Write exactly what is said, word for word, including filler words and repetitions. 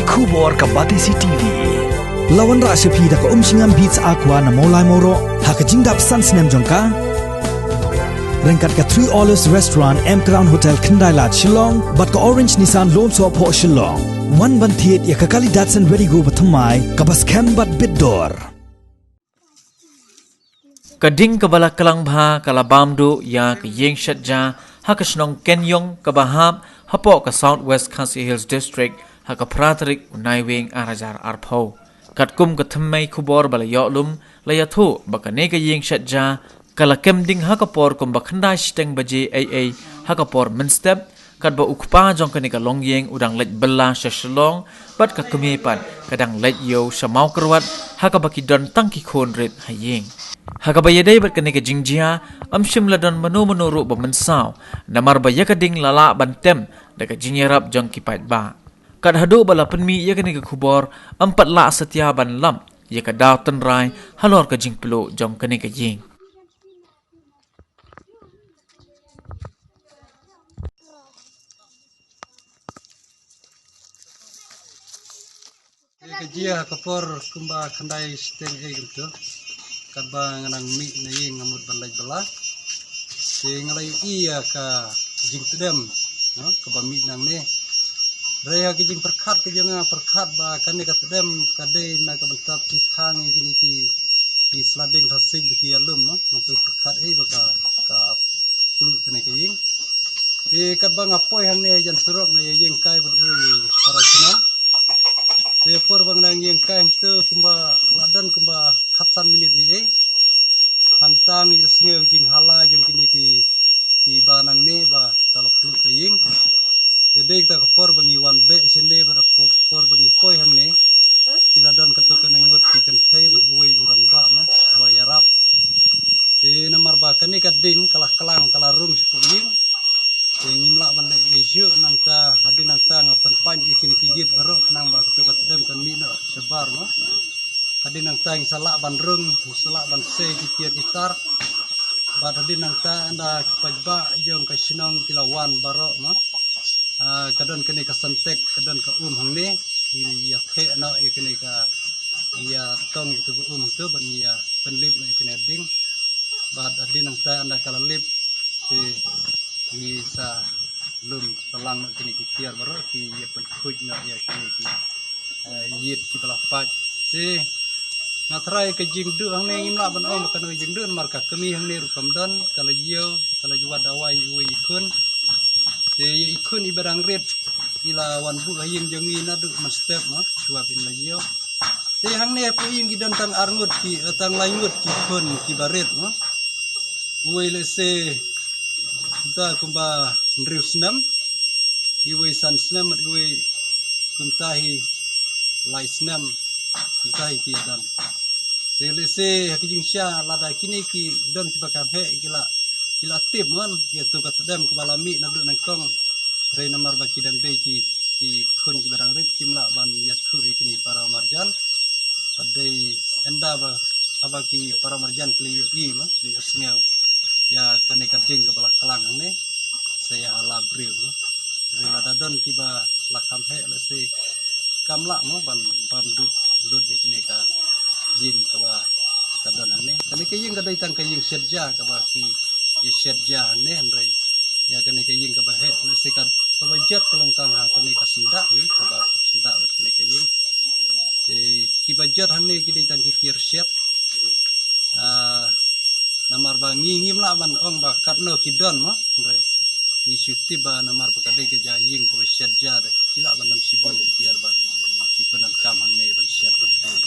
Khubor ka Batesi T V. La wanrah sha phi da ka Umshngam Beats Aqua na Mawlai Mawroh ha ka jingdap san snem jong ka. Ryngkat ka Three Olives Restaurant, M Crown Hotel, Khyndai Lad, Shillong, bad ka Orange Nissan Lumsohphoh, Shillong. Wan ban thied ïa ka kali Datsun Redi-GO bathymmai kaba skhem bad bit dor. Ka ding kaba la klang bha ka la bam duh ïa ka ïing shet ja ha ka shnong Kenyong kaba hap hapoh ka South West Khasi Hills District ha ka phra tarik u Naiwieng ar hajar arphew. Katkum ka thymmei khubor ba la ïoh lum, la ïathuh ba kane ka ïing shet ja ka la kem ding ha ka por kumba khyndai shiteng baje ei ei ha ka por mynstep, katba u kpa jong kane ka longïing u dang leit bylla sha Shillong, bad ka kmie pat ka dang leit ïew sha Mawkyrwat, ha kaba ki don tang ki khun rit ha ïing. Ha kaba ïadei bad kane ka jingjia, ym shym la don mano mano ruh ba mynsaw, namar ba ïa ka ding la lah ban tem da ka jingïarap jong ki paidbah. Kat haduh ba la pynmih ïa kane ka khubor, ym pat lah satia ban lap ïa ka daw tynrai halor ka jingpluh jong kane ka ïing. Ïa ka jia ha ka por kumba khyndai shiteng ei kumto, katba nga nang mih na ïing nga mut ban leit bylla. Te nga la ïohi ïa ka jingtdem, no, kaba mih nangne. Hynrei ha ka jingpyrkhat ka jong nga pyrkhat ba kane ka tdem ka dei na ka bynta ki thang ïa kine ki, ki sla ding thasej ba ki ïalum, no. Nga pyrkhat ei ba ka, ka pluh kane ka ïing. Te katba nga poi hangne jan surok nga ïa ïeng kai bad u para China. Te por ba nga nang ïeng kai hangto kumba la don kumba khatsan minit ei ei. Hangta nga ïohsngew jinghala jong kine ki, kiba nangne ba ka la pluh ka ïing. Te dei kata ka por ba ngi wan beh shane bad ka por ba ngi poi hangne, ki la don katto katne ngut ki kynthei bad uwei u rangbah, mo, ba ïarap. Te namar ba kane ka ding ka la klang, ka la rung shapoh ïing. Te ngim lah ban leh ei shuh, nangta hadien nangta nga pynpait ïa kine ki ïit baroh khnang ba kato ka tdem kan mih noh shabar, mo. Hadien nangta ngi sa lah ban rung, ngi sa lah ban sei ki tiar ki tar. Bad hadien nangta ynda ki paidbah jong ka shnong ki la wan baroh, mo. Ah, ka don kane ka Sintex, ka don ka um hangne, ngi ïa theh noh ïa kane ka, ïa tong ïa katu ka um hangto bad ngi ïa pynlip noh ïa kane ka ding. Bad hadien nangta ynda ka la lip, te ngi sa lum salang noh kine ki tiar baroh, ki ïa pynkhuid noh ïa kine ki, eh, ïit kiba la pait. Te nga tharai ka jingduh hangne ngim lah ban ong ba kano ka jingduh namar ka kmie hangne ruh kam don, ka la ïew, ka la ju wad dawai ïa uwei i khun. Te ïa i khun iba dang rit i la wan buh ha ïing jong ngi naduh mynstep, mo, shuwa ba in la ïew. Te hangne hapoh ïing ki don tang ar ngut ki, eh, tang lai ngut ki khun kiba rit, mo. Uwei lehse kumta kumba hynriew snem, iwei san snem bad iwei kumta hi lai snem, kumta hi ki ïa don. Te lehse ha ki jingshisha lada kine ki don kiba kham heh ki la, ki la tip, mon, ïa kato ka tdem kaba la mih naduh nyngkong. Hynrei namar ba ki dang dei ki, ki khun kiba dang rit kim lah ban ïathuh ïa kine para marjan. Pat dei ynda ba haba ki para marjan ki la ïohi, mo, ki la ïohsngew ïa kane ka ding kaba la klang hangne, sa ïa hala briew, mo. Hynrei lada don kiba la kham heh lehse kam lah, mo, ban bam duh lut ïa kane ka ïing kaba ka don hangne. Kane ka ïing ka dei tang ka ïing shet ja kaba ki ïa shet ja hangne, hynrei ïa kane ka ïing kaba heh lehse ka, kaba jot ka long tang ha kane ka syndah, eh, kaba syndah bad kane ka ïing. Te kiba jot hangne ki dei tang ki tiar shet. Ah, namar ba ngi ngim lah ban ong ba katno ki don, mo, hynrei ngi shu tip ba namar ba ka dei ka jaka ïing kaba shet ja de, ki lah ban don shibun ki tiar ba ki pyndonkam hangne ban shet ban khuid.